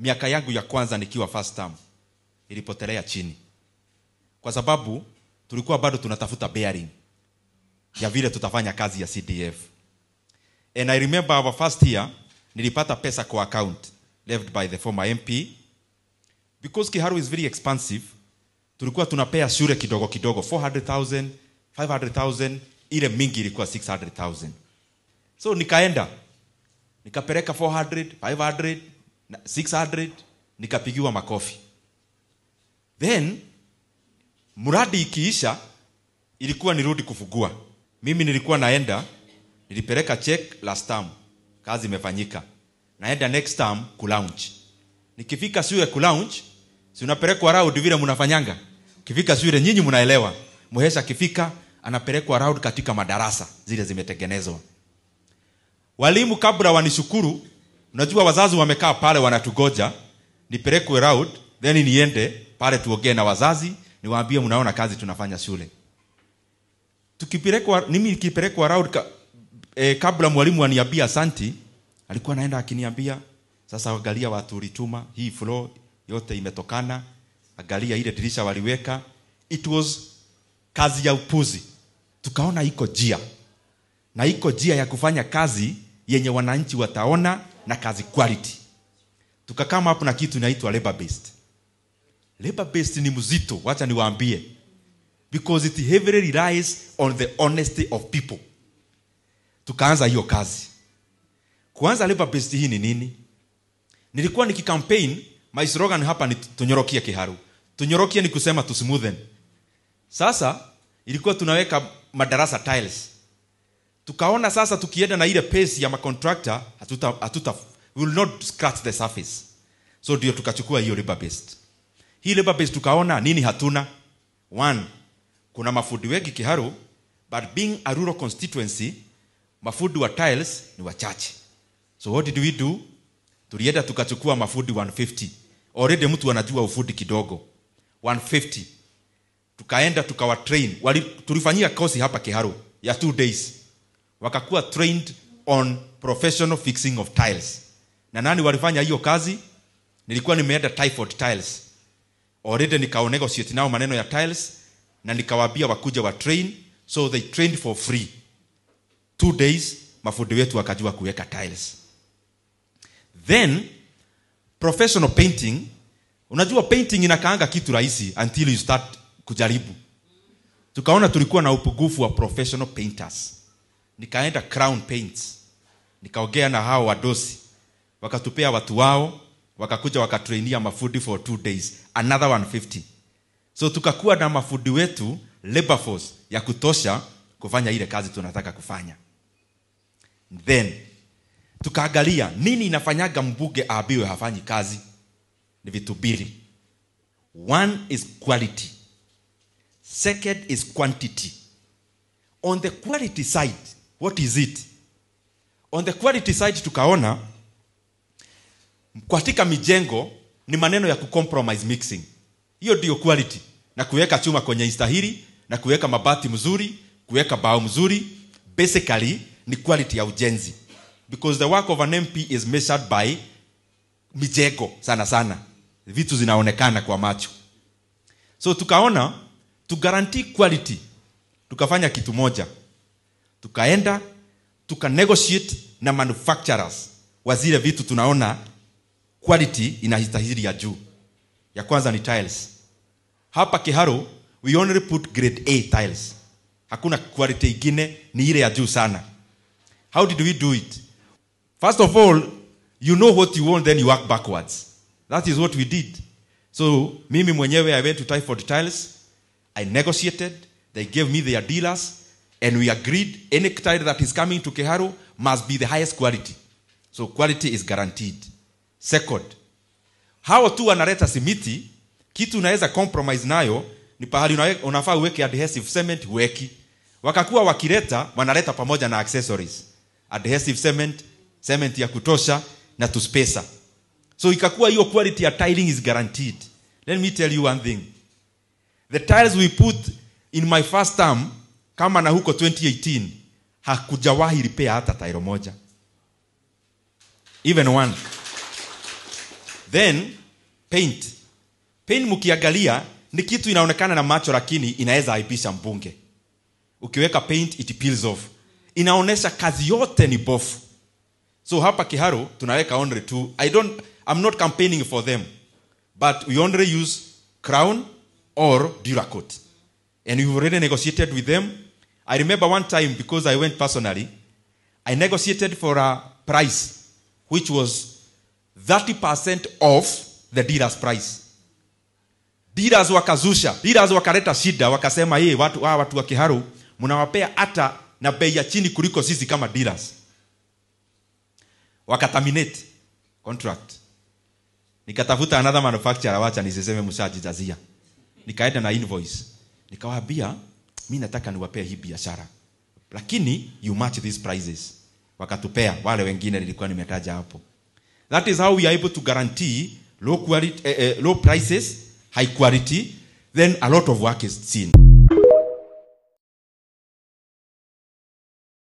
Miaka yangu ya kwanza nikiwa first term ilipotelea chini. Kwa sababu tulikuwa bado tunatafuta bearing ya vile tutafanya kazi ya CDF. And I remember our first year nilipata pesa kwa account left by the former MP. Because Kiharu is very expensive, tulikuwa tunapea shule kidogo kidogo 400,000, 500,000, ile mingi ilikuwa 600,000. So nikaenda nikapeleka 400, 500, 600, nikapigiwa makofi. Then mradi ikiisha ilikuwa nirudi kufugua. Mimi nilikuwa naenda, nilipeleka check last term, kazi imefanyika. Naenda next term kulaunch. Nikifika shule kulaunch, si unapelekwa round vile mnafanyanga. Ukifika shule nyinyi mnaelewa. Muhesha akifika anapelekwa round katika madarasa zile zimetengenezwa. Walimu kabla wanishukuru, unajua wazazi wamekaa pale wanatugoja, nipelekwe round then niende pale tuongee na wazazi, niwaambie mnaona kazi tunafanya shule. Tukipelekwa, mimi nikipelekwa round kabla mwalimu aniambia asanti, alikuwa anaenda akiniambia sasa angalia watu ulituma, hii floor yote imetokana, angalia ile dirisha waliweka. It was kazi ya upuzi. Tukaona iko njia. Na iko njia ya kufanya kazi yenye wananchi wataona na kazi quality. Tukakama hapo na kitu inaitwa labor based. Labor based ni mzito, wacha niwaambie. Because it heavily relies on the honesty of people. Tukaanza hiyo kazi. Kuanza labor based hii ni nini? Nilikuwa nikicampaign, my slogan hapa ni tunyorokie Kiharu. Tunyorokie ni kusema to smoothen. Sasa ilikuwa tunaweka madarasa tiles. Tukaona sasa tukienda na ile pace ya macontractor hatuta we will not scratch the surface. So ndio tukachukua hiyo labor based. Hii labor based tukaona nini hatuna? One, kuna mafundi wengi Kiharu, but being a rural constituency, mafundi wa tiles ni wachache. So what did we do? Tulienda tukachukua mafundi 150. Already mtu anajua ufundi kidogo. 150. Tukaenda tukawa train. Tulifanyia kosi hapa Kiharu ya 2 days. Wakakuwa trained on professional fixing of tiles. Na nani walifanya hiyo kazi? Nilikuwa nimeenda Typhoid Tiles. Already nikao negotiate nao maneno ya tiles na nikawaambia wakuja wa train, so they trained for free. 2 days mafundi wetu wakajua kuweka tiles. Then professional painting, unajua painting inakaanga kitu rahisi until you start kujaribu. Tukaona tulikuwa na upungufu wa professional painters. Nikaenda Crown Paints. Nikaongea na hao wadosi. Wakatupea watu wao, wakakuja wakatrainia mafundi for 2 days, another 150. So tukakuwa na mafundi wetu labor force ya kutosha kufanya ile kazi tunataka kufanya. Then tukaangalia nini inafanyaga mbunge aambiwe hafanyi kazi. Ni vitu mbili. One is quality. Second is quantity. On the quality side, what is it? On the quality side tukaona katika mijengo ni maneno ya kucompromise mixing. Hiyo ndio quality. Na kuweka chuma kwenye istahili, na kuweka mabati mzuri, kuweka bao mzuri, basically ni quality ya ujenzi. Because the work of an MP is measured by mijengo sana sana. Vitu zinaonekana kwa macho. So tukaona to guarantee quality, tukafanya kitu moja. Tukaenda tuka negotiate na manufacturers wa zile vitu tunaona quality inastahili ya juu. Ya kwanza ni tiles. Hapa Kiharu we only put grade A tiles. Hakuna quality ingine, ni ile ya juu sana. How did we do it? First of all, you know what you want, then you work backwards. That is what we did. So mimi mwenyewe I went to Typhoid Tiles. I negotiated. They gave me their dealers. And we agreed any tile that is coming to Kiharu must be the highest quality. So quality is guaranteed. Second, hao tu wanaleta simiti, kitu unaweza compromise nayo ni pahali unafaa uweke adhesive cement, uweki. Wakakuwa wakileta, wanaleta pamoja na accessories. Adhesive cement, cement ya kutosha na tuspacer. So ikakuwa hiyo quality ya tiling is guaranteed. Let me tell you one thing. The tiles we put in my first term, kama na huko 2018, hakujawahi repair hata tile moja. Even one. Then paint. Paint mkiangalia ni kitu inaonekana na macho, lakini inaweza aibisha mbunge. Ukiweka paint it peels off. Inaonesha kazi yote ni bofu. So hapa Kiharu tunaweka only two. I'm not campaigning for them. But we only use Crown or Duracoat. And we've already negotiated with them. I remember one time, because I went personally, I negotiated for a price which was 30% off the dealer's price. Dealers wakazusha, dealers wakaleta shida, wakasema hey, watu wa Kiharu mnawapea hata na bei ya chini kuliko sisi kama dealers. Wakaterminate contract. Nikatafuta another manufacturer, wacha nisiseme mshajijazia. Nikaenda na invoice. Nikawaambia mimi nataka niwapee hii biashara, lakini you match these prices. Wakatupea wale wengine nilikuwa nimetaja hapo. That is how we are able to guarantee low quality, low prices, high quality, then a lot of work is seen.